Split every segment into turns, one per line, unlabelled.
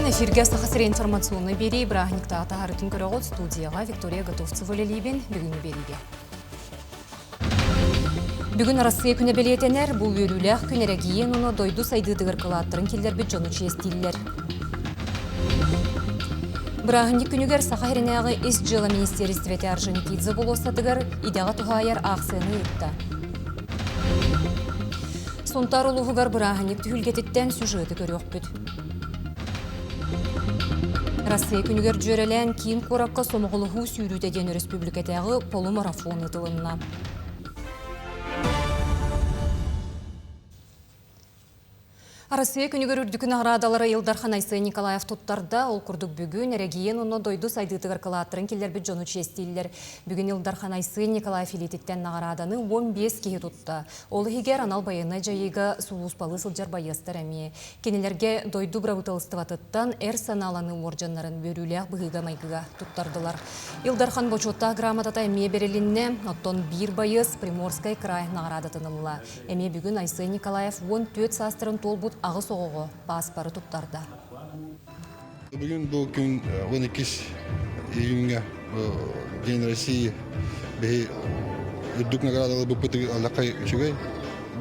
күн эфиргэ Саха сирэ информационнай биэрии бырааһынньыктааҕы таһаарыытын көрөҕүт студияҕа Виктория Готовцева үлэлиибин бүгүҥҥү биэриигэ. Бүгүн Арассыыйа күнэ бэлиэтэнэр, бу үөрүүлээх күн эрэгийиэн уонна дойду сайдыытыгар кылааттарын киллэрбит дьону чиэстииллэр. Бырааһынньык күнүгэр Саха сиринээҕи Ис дьыала министиэристибэтэ Орджоникидзе болуоссатыгар идэҕэ туһаайар аахсыйаны ыытта. Сунтаар улууһугар бырааһынньык түһүлгэтиттэн сюжеты көрүөхпүт. Россия күнүгэр дьүөрэлээн киин куоракка сомоҕолоһуу сүүрүүтэ диэн өрөспүүбүлүкэтээҕи полумарафон ыытылынна. Арассыыйа күнүгэр үрдүкү наҕараадалары Ил Дархан Айсен Николаев туттарда. Ол курдук бүгүн эрэгийиэн уонна дойду сайдыытыгар кылааттарын киллэрбит дьону чиэстииллэр. Бүгүн Ил Дархан Айсен Николаев илиититтэн наҕарааданы 15 киһи тутта. Ол иһигэр анал байыаннай дьайыыга сулууспалыы сылдьар байыастар эмиэ. Кинилэргэ дойду бырабыыталыстыбатыттан эр санааланыы уордьаннарын үөрүүлээх быһыыга-майгыга туттардылар. Ил Дархан бочуоттаах грамотата эмиэ бэрилиннэ, оттон биир байыас Приморскай край наҕараадатын ылла. Эмиэ бүгүн Айсен Николаев 14 саастарын туолбут аҕыс оҕоҕо пааспары туттарда.
Бүгүн бу күн 12 июньҥа День России биһи үрдүк наградалы быппыт аллакай үчүгэй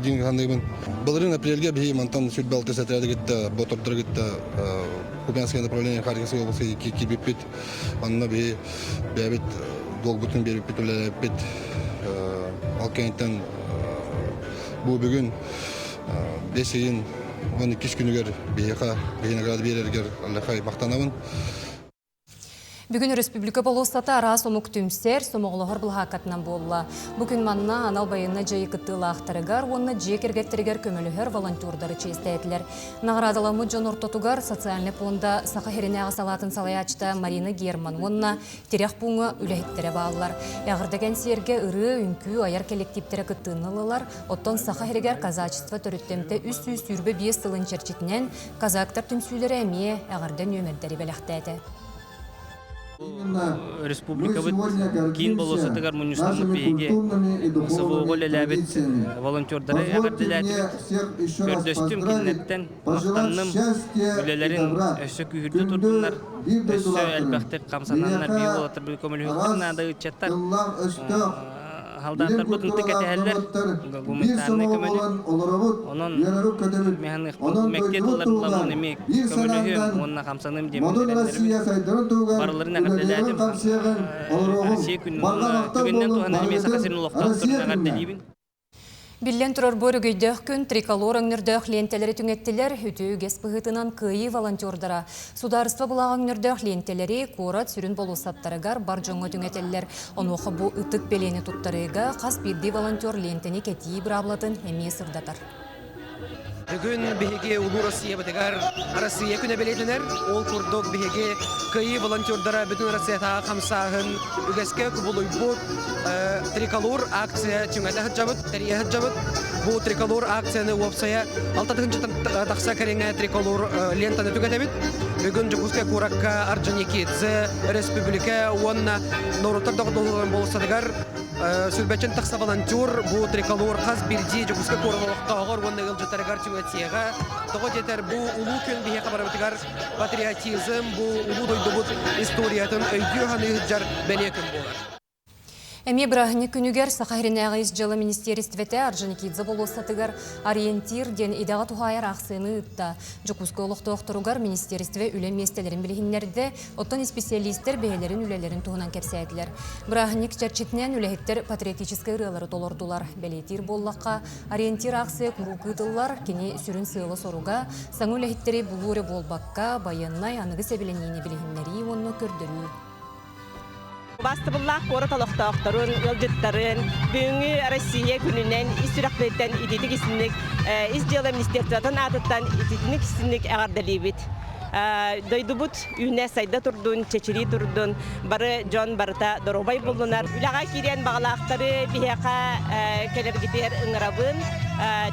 дин саныыбын. Былырыын апрельге биһи мантан сүрбэ алтыс отряды кытта ботордору кытта Купянское направление Харьковской области киирбиппит. Онно биһи бэйэбит долгутун биэрбиппит үлэлээбиппит. Ол кэнниттэн бу бүгүн бэс ыйын 12 күнүгэр биһиэхэ биһи награда биэрэригэр аллахай махтанабын.
Бүгүн өрөспүүбүлүкэ болуоссата араас омук түмсэр, сомоҕолоһор былаһааккатынан буолла. Бу күн манна анал байыаннай дьайыы кыттыылаахтарыгар уонна дьиэ кэргэттэригэр көмөлөһөр волонтердары чиэстээтилэр. Наҕараадаламмыт дьон ортотугар социальнай пуонда Саха сиринээҕи салаатын салайааччыта Марина Герман уонна Тирэх пууҥҥа үлэһиттэрэ бааллар. Эҕэрдэ кэнсиэргэ ырыа, үҥкүү айар кэлэктииптэрэ кыттыыны ыллылар. Оттон Саха сиригэр казачество төрүттэмтэ 325 сылын чэрчитинэн казактар түмсүүлэрэ эмиэ эҕэрдэ нүөмэрдэри бэлэхтээтэ.
Республикабыт киин болуоссатыгар мунньустаммыт биһиги СВО-ҕа үлэлээбит волонтердары эҕэрдэлээтибит. Көрдөстүм кинилэртэн, махтанным, үлэлэрин өссө күүһүрдэ турдуннар, өссө элбэхтик хамсананнар биир уолаттарбыт көмөлөһүөхтэрин наада ыччаттар халдааттарбыт ынтык кэтэһэллэр гуманитарнай көмөнү онон механыахпын мэктиэ тылларын эмиэ көмөлөһүөм уонна хамсаныам диэммин эрэннэрэбин барыларын эҕэрдэлээтим Россия күнүн түгэнинэн туһанан эмиэ Саха сирин олохтоохторун эҕэрдэлиибин.
Биллэн турар бу өрөгөйдөөх күн триколор өҥнөрдөөх лиэнтэлэри түҥэттилэр. Үтүө үгэс быһыытынан кыайыы волонтердара судаарыстыба былааҕа өҥнөрдөөх лиэнтэлэри куорат сүрүн болуоссаттарыгар бар дьоҥҥо түҥэтэллэр. Онуоха бу ытык бэлиэни туттарыыга хас биирдии волонтер лиэнтэни кэтии быраабылатын эмиэ сырдатар.
Бүгүн биһиги Улуу Россиябытыгар Арассыыйа күнэ бэлиэтэнэр. Ол курдук биһиги Кыайыы волонтердара бүтүн Россиятааҕы хамсааһын үгэскэ кубулуйбут триколор акция чүҥэтэ сылдьабыт, тэрийэ сылдьабыт. Бу триколор акцияны уопсайа 6 тахса кэриҥэ триколор лентаны түгэтэбит. Бүгүн Дьокуускай куоракка Орджоникидзе Республика уонна норуоттар доҕордоһууларын болуоссатыгар Сүрбэччэн тахса волонтер бу триколор хас биирдии Дьокуускай куорат олохтооҕор уонна ыалдьыттарыгар түҥэтиэҕэ. Тоҕо диэтэр бу улуу күн биһиэхэ барыбытыгар патриотизм, бу улуу дойдубут историятын өйдүү-саныы сылдьар бэлиэ күн буолар.
Эмиэ бырааһынньык күнүгэр Саха сиринээҕи ис дьыала министиэристибэтэ Орджоникидзе болуоссатыгар «Ориентир» диэн идэҕэ туһаайар аахсыйаны ыытта. Дьокуускай олохтоохторугар министиэристибэ үлэ миэстэлэрин билиһиннэрдэ, Оттон исписэлиистэр бэйэлэрин үлэлэрин туһунан кэпсээтилэр. Бырааһынньык чэрчитинэн үлэһиттэр патриотическай ырыалары толордулар. Бэлиэтиир буоллахха, ориентир аахсыйа куруук ыытыллар, кини сүрүн сыала-соруга, саҥа үлэһиттэри булуу эрэ буолбакка, байыаннай аныгы сэбилэниини билиһиннэрии уонна көрдөрүү.
Убаастабыллаах куорат олохтоохторун, ыалдьыттарын бүгүҥҥү Россия күнүнэн ис сүрэхпититтэн итиитик-истинник Ис дьыала министерствотын аатыттан итиитик-истинник эҕэрдэлиибит. Дойдубут үүнэ-сайда турдун, чэчирии турдун, бары дьон барыта доруобай буллунар. Үлэҕэ киириэн баҕалаахтары биһиэхэ кэлэргитигэр ыҥырабын.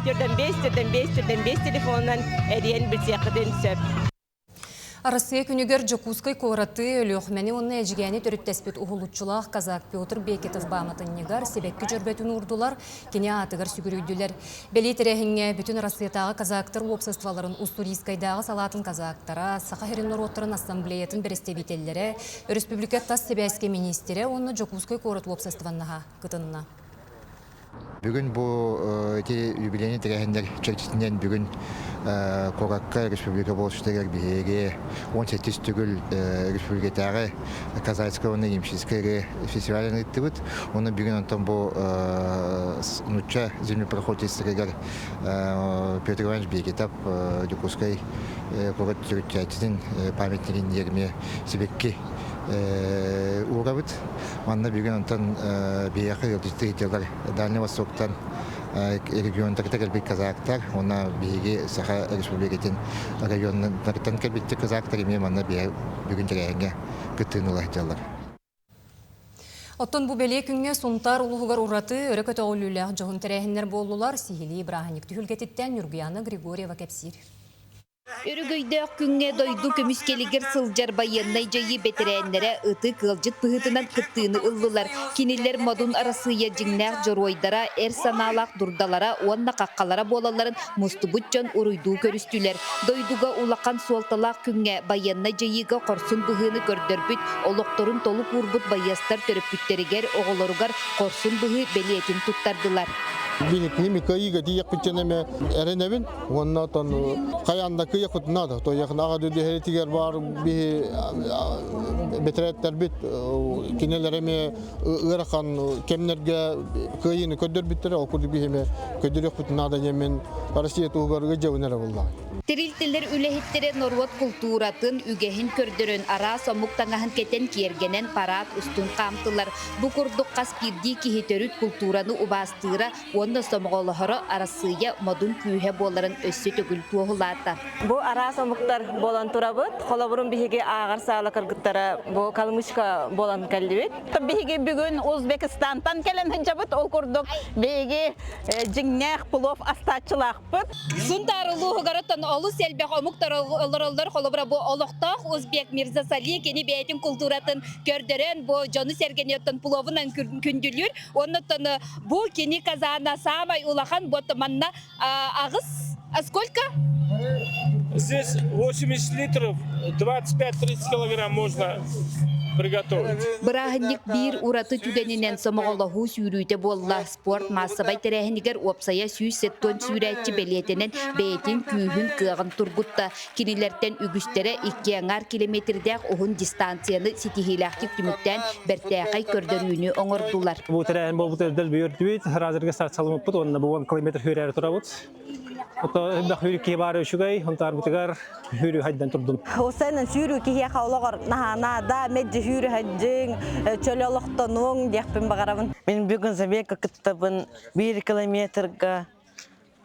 45 45 45 телефонунан эрийэн билсиэххитин сөп.
Арассыыйа күнүгэр Дьокуускай куораты, Өлүөхүмэни уонна Эдьигээни төрүттэспит уһулуччулаах казак Петр Бекетов пааматынньыгар сибэкки дьөрбөтүн уурдулар, кини аатыгар сүгүрүйдүлэр. Бэлиэ тэрээһиҥҥэ Бүтүн Арассыыйатааҕы казактар уопсастыбаларын Уссурийскайдааҕы салаатын казактара, Саха сирин норуоттарын ассамблеятын бэрэстэбиитэллэрэ, өрөспүүбүлүкэ тас сибээскэ миниистирэ уонна Дьокуускай куорат уопсастыбаннаһа кытынна.
Бүгүн бу ити юбилейный тэрээһиннэр чэрчитинэн бүгүн куоракка республика болсутугар биһиги 18 төгүл республикатааҕы Казацкая уонна Ямщинская фестивалын ыыттыбыт. Уонна бүгүн онтон бу нуучча землепроходецтарыгар Петр Иванович Бекетов Дьокуускай куорат төрүттээччитин памятнигин диэри сибэкки уурабыт. Манна бүгүн онтон биһиэхэ ыалдьыттыы сылдьаллар Дальний Востоктан регионтарга кэлбит казактар уонна биһиги Саха Республикатын районнарыттан кэлбит казактар эмиэ манна бүгүн тэрээһиҥҥэ кыттыыны ыла сылдьаллар.
Оттон бу бэлиэ күҥҥэ Сунтаар улууһугар ураты өрө көтөҕүллүүлээх дьоһун тэрээһиннэр буоллулар. Сиһилии бырааһынньык түһүлгэтиттэн Ньургуяна Григорьева кэпсиир.
Өрөгөйдөөх күҥҥэ дойду көмүскэлигэр сылдьар байыаннай дьайыы бэтэрээннэрэ ытык ыалдьыт быһыытынан кыттыыны ыллылар. Кинилэр Модун Арассыыйа дьиҥнээх дьоруойдара, эр санаалаах дурдалара уонна хаххалара буолалларын мустубут дьон уруйдуу көрүстүлэр. Дойдуга улахан суолталаах күҥҥэ байыаннай дьайыыга хорсун быһыыны көрдөрбүт, олохторун толук уурбут байыастар төрөппүттэригэр, оҕолоругар хорсун быһыы бэлиэтин туттардылар.
Биликни кыайыыга тиийэхпитин эмэ эрэнэбин. Уонна отон хайаан да кыйахпыт наада. Тойяхын аҕа дэһэритигэр баар биһи бэтэрээттэрбит кинилэр эмиэ ыарахан кэмнэргэ кыайыыны көрдөрбүттэрэ. Ол курдук биһи эмиэ көрдөрүөхпүт наада диэммин Россия туһугар ыдьабын эрэ буллаҕай.
Тэрилтэлэр үлэһиттэрэ норуот култууратын, үгэһин көрдөрөн, араас омук таҥаһын кэтэн киэргэнэн параад устун хаамтылар. Бу курдук хас биирдии киһи төрүт култуураны убаастыыра уонна сомоҕолоһоро Арассыыйа модун күүһэ буоларын өссө төгүл туоһулаата.
Бу араас омуктар буолан турабыт. Холобурун биһиги ааҕар саала кыргыттара бу калмычка буолан кэллибит.
Биһиги бүгүн Узбекистантан кэлэн сылдьабыт. Ол курдук биһиги дьиҥнээх плов астааччылаахпыт.
Сунтаар улууһугар оттон олус элбэх омуктар олороллор. Холобура бу олохтоох узбек Мирза Сали кини бэйэтин култууратын көрдөрөн бу дьону-сэргэни оттон пловунан күндүлүүр. Оннуттан бу кини казана самай улахан вот манна аҕыс а сколько?
Здесь 80 литров, 25-30 килограмм можно приготовить.
Бырааһынньык биир ураты түгэнинэн сомоҕолоһуу сүүрүүтэ буолла. Спорт маассабай тэрээһинигэр уопсайа 170 сүүрээччи бэлиэтэнэн бэйэтин күүһүн кыаҕын тургутта. Кинилэртэн үгүстэрэ икки аҥаар километрдээх уһун дистанцияны ситиһиилээхтик түмүктээн бэртээхэй көрдөрүүнү оҥордулар.
Бу тэрээһин буолбут эрдэл бүөрдүбүт, разерга старт салымыппыт уонна бу 10 километр хүрээри турабыт. Ото элбэх хүрүү киһи баара үчүгэй, онтаарбытыгар хүрүү хайдан турдум.
Осенен сүүрүү киһиэхэ олоҕор наһаана да меджи хүүрү хаджыҥ, чөлө олохтонуҥ диэхпин баҕарабын.
Мин бүгүн забегка кыттабын 1 километрга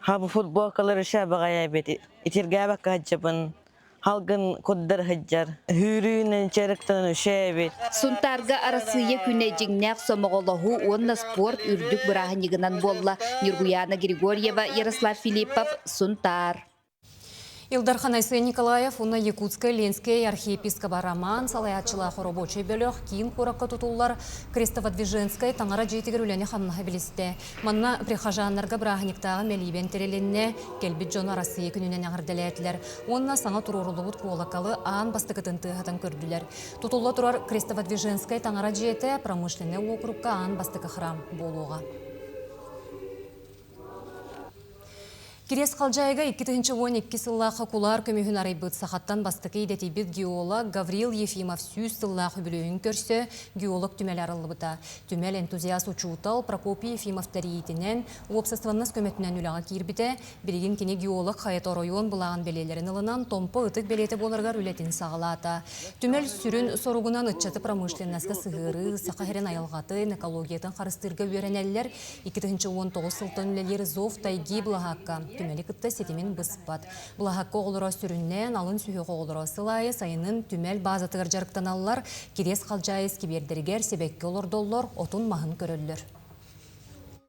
Хабы футболкалары шабаҕайа эбит итиргээбэккэ сылдьабын халгын курдар сылдьар Хүүрүүнэн чарыктанан үшээбит.
Сунтаарга Арассыыйа күнэ дьиҥнээх сомоҕолоһуу уонна спорт үрдүк бырааһынньыгынан буолла. Ньургуйаана Григорьева, Ярослав Филиппов, Сунтаар.
Ил Дархан Айсен Николаев уонна Якутскай Ленскэй архиепискоба Роман салайааччылаах оробуочай бөлөх киин куоракка тутуллар Крестоводвиженскай таҥара дьиэтигэр үлэни-хамнаһы билистэ. Манна прихожаннарга бырааһынньыктааҕы мэлиибэн тэрилиннэ, кэлбит дьону Арассыыйа күнүнэн эҕэрдэлээтилэр уонна саҥа туруоруллубут куолакалы аан бастакытын тыаһатан көрдүлэр. Тутулла турар Крестоводвиженскай таҥара дьиэтэ промышленнай уокурукка аан бастакы храм буолуоҕа. Кириэс Халдьаайыга 2012 сыллаахха кулаар көмүһүн арыйбыт сахаттан бастакы идэтийбит геолог Гаврил Ефимов 100 сыллаах үбүлүөйүн көрсө геолог түмэлэ арыллыбыта. Түмэл энтузиаст учуутал Прокопий Ефимов тэрийиитинэн, уопсастыбаннас көмөтүнэн үлэҕэ киирбитэ. Билигин кини геолог хайата оройуон былаан бэлиэлэрин ылынан Томпо ытык бэлиэтэ буоларыгар үлэтин саҕалаата. Түмэл сүрүн соругунан ыччаты промышленноска сыһыарыы, саха сирин айылҕатын, экологиятын харыстыырга үөрэнэллэр. 2019 сылтан үлэлиир Зов тайги былаһаакка түмэли кытта ситимин быспат. Былаһаакка оҕолоро сүрүннээн алын сүһүөх оҕолоро сыл аайы сайынын түмэл баазатыгар дьарыктаналлар, Кириэс Халдьаайы искибиэрдэригэр сибэкки олордоллор, отун-маһын көрөллөр.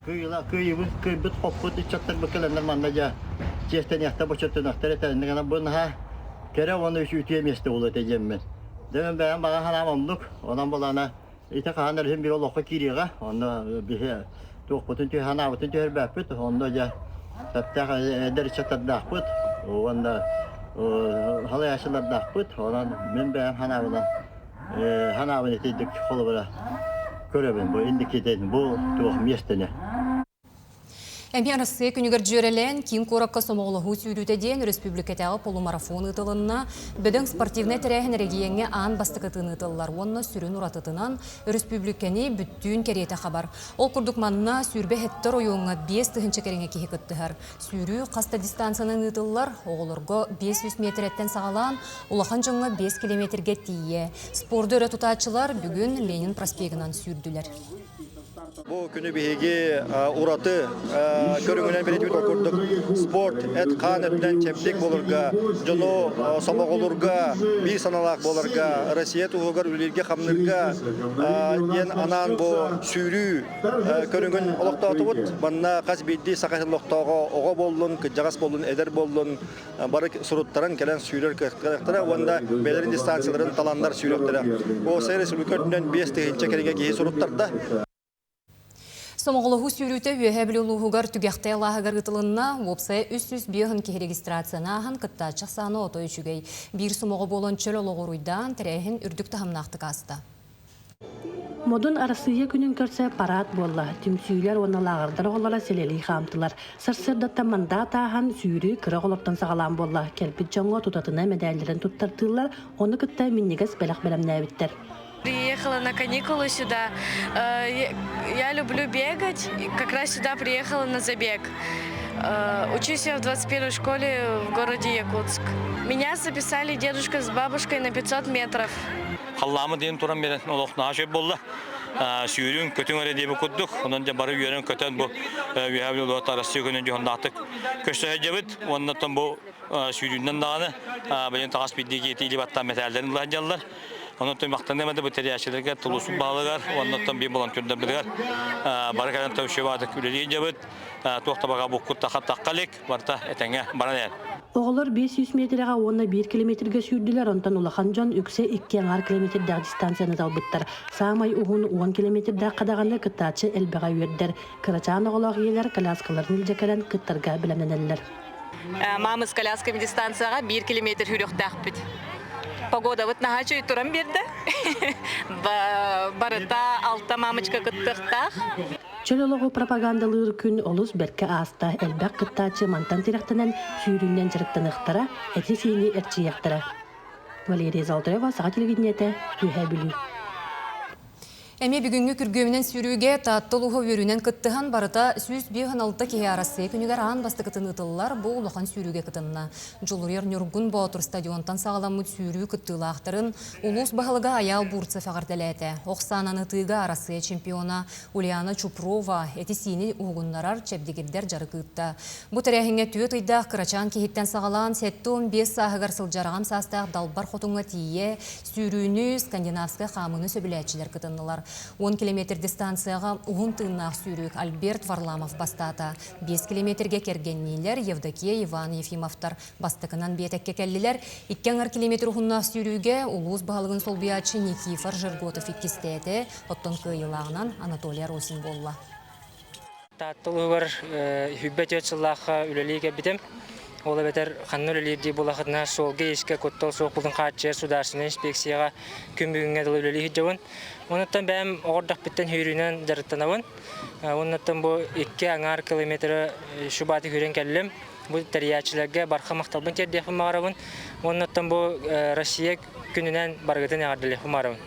Кыйыла кыйыбыт кыйбыт хоппут ыччаттарбыт кэлэннэр манна дьэ чиэстэниэхтэ бочуоттаныахтар этэ. Иннигана бу наһаа кэрэ уонна үтүө миэстэ буолуо этэ диэммин. Дьэ мин бэйэм баҕа санаам оннук. Онон булана ити хаһан эрэ син биир олоххо киириэҕэ. Онно биһи туохпутун түһэ санаабытын түһэрбэппит. Онно дьэ сөптөөх эдэр ыччаттардаахпыт уонна салайааччылардаахпыт. Онон мин бэйэм санаабынан санаабын итинник холобура көрөбүн бу инникитин бу туох миэстэни.
Эмиэ Арассыыйа күнүгэр дьүөрэлээн, киин куоракка сомоҕолоһуу сүүрүүтэ диэн өрөспүүбүлүкэтээҕи полумарафон ыытылынна. Бөдөҥ спортивнай тэрээһин эрэгийиэҥҥэ аан бастакытын ыытыллар уонна сүрүн уратытынан өрөспүүбүлүкэни бүттүүн кэриэтэ хабар. Ол курдук манна сүүрбэ хеттер оройуоҥҥа 5000 кэриҥэ киһи кыттыһар. Сүүрүү хас да дистанциянан ыытыллар, оҕолорго 500 миэтэрэттэн саҕалаан, улахан дьоҥҥо 5 километргэ тиийэ. Спорду өрө тутааччылар бүгүн Ленин проспегынан сүүрдүлэр.
Бу күнү биһиги ураты көрүҥүнэн бэлиэтиибит ол курдук спорт эт-хаан өттүнэн чэбдик буоларга, дьону сомоҕолуурга, биир санаалаах буоларга, Россия туһугар үлэлииргэ-хамныырга диэн анаан бу сүүрүү көрүҥүн олохтоотубут. Манна хас биирдии саха сирин олохтооҕо оҕо буоллун, кырдьаҕас буоллун, эдэр буоллун бары суруттаран кэлэн сүүрэр кыахтара уонна бэйэлэрин дистанцияларын таланнар сүүрүөхтэрэ. Уопсай республика үрдүнэн 5000 кэриҥэ киһи суруттарда.
Сомоҕолоһуу сүүрүүтэ Үөһээ Бүлүү улууһугар Түгэхтэй алааһыгар ыытылынна. Уопсайа 305 киһи регистрацияны ааһан кыттааччы ахсаана отой үчүгэй. Биир сомоҕо буолан чөл олоҕу уруйдаан, тэрээһин үрдүк таһымнаахтык ааста.
Модун Арассыыйа күнүн көрсө параад буолла. Түмсүүлэр уонна лааҕырдар оҕолоро сэлэлии хаамтылар. Сарсыардаттан мандаат ааһан, сүүрүү кыра оҕолортон саҕалаан буолла. Кэлбит дьоҥҥо тутатына мэдээллэрин туттартыыллар, ону кытта минньигэс бэлэх бэлэмнээбиттэр.
Приехала на каникулы сюда. Я люблю бегать, как раз сюда приехала на забег. Учусь я в 21 школе в городе Якутск. Меня записали дедушка с бабушкой на 500 метров.
Халлаамы диэн туран берен олох наһаа үчүгэй буолла. Сүүрүн көтүҥ эрэ диэби курдук. Онон дьэ бары үөрэн көтөн бу үөһээ Бүлүү Россия күнүн дьоһуннаахтык көрсө сылдьабыт. Уоннаттан бу сүүрүүннэн даҕаны билин таҕас биирдии киһи баттаан мэтээллэрин ыла сылдьаллар. Онон махтаныам этэ бу тэрийээччилэргэ Тулусун баһылыгар уоннаттан биир волонтердарбытыгар бары кэлэн үчүгэй үлэлии сылдьабыт. Туох да баҕа буккут тахха илик барыта этэҥҥэ баран иһэр.
Оҕолор 500 миэтэрэҕэ уонна биир километрга сүүрдүлэр, онтон улахан дьон үксэ икки аҥаар километрдаах дистанцияны талбыттар. Саамай уһун 10 километрдаахха даҕаны кыттааччы элбэҕэ үөрдэр. Кырачаан оҕолоох ийэлэр коляскаларын илдьэ кэлэн кыттарга бэлэмнэнэллэр.
Мамы с колясками дистанцияҕа биир километр сүүрүөхтээхпит. Погодабыт наһаа үчүгэй туран биэрдэ. Барыта алта мамочка кыттыахтаах.
Чөл олоҕу пропагандалыыр күн олус бэркэ ааста, элбэх кыттааччы мантан тирэхтэнэн сүүрүүнэн дьарыктаныахтара, эти-сиини эрчийиэхтэрэ. Валерия Золотарева, Саха телевидениетэ, Үөһээ Бүлүү.
Эмиэ бүгүҥҥү күргүөмүнэн сүүрүүгэ Таатта улууһа үөрүүнэн кыттыһан барыта 156 киһи Арассыыйа күнүгэр аан бастакытын ыытыллар бу улахан сүүрүүгэ кытынна. Дьулуруйар Ньургун Боотур стадионтан саҕаламмыт сүүрүү кыттыылаахтарын улуус баһылыга Айаал Бурцев эҕэрдэлээтэ. Ох саанан ытыыга Арассыыйа чемпиона Ульяна Чупрова эти-сиини уһугуннарар, чэбдигирдэр дьарык ыытта. Бу тэрээһиҥҥэ түөрт ыйдаах кырачаан киһиттэн саҕалаан 75 сааһыгар сылдьар аҕам саастаах далбар хотуҥҥа тиийэ сүүрүүнү, скандинавскай хаамыыны сөбүлээччилэр кытыннылар. 10 километр дистанцияҕа уһун тыыннаах сүүрүүк Альберт Варламов бастаата. 5 километргэ кэргэнниилэр Евдокия Иван Ефимовтар Бастакынан биэтэккэ кэллилэр. Икки аҥар километр уһуннаах сүүрүүгэ улуус баһылыгын солбуйааччы Никифор Жерготов иккистээтэ, оттон кыайыылааҕынан Анатолий Аросин буолла.
Таатта улууһугар 24 сыллаахха үлэлии кэлбитим. Ол эбэтэр ханна үлэлиирдии буоллахытына суолга-иискэ куттал суох булун хааччыйар судаарственнай инспекцияҕа күн бүгүҥҥэ дылы үлэлии сылдьабын. Онуттан бэйэм оҕордохпуттан сүүрүүнэн дьарыктанабын. Оннуттан бу икки аҥаар километры шубаты сүүрэн кэллим. Бу тэрийээччилэргэ барха махталбын тиэрдиэхпин баҕарабын. Уонна оттон бу Россия күнүнэн барыгытын эҕэрдэлиэхпин баҕарабын.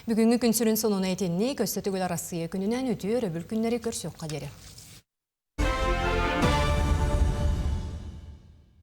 Бүгүҥҥү күн сүрүн сонуна итинник, өссө төгүл Арассыыйа күнүнэн үтүө өрөбүл күннэри көрсүөххэ диэри.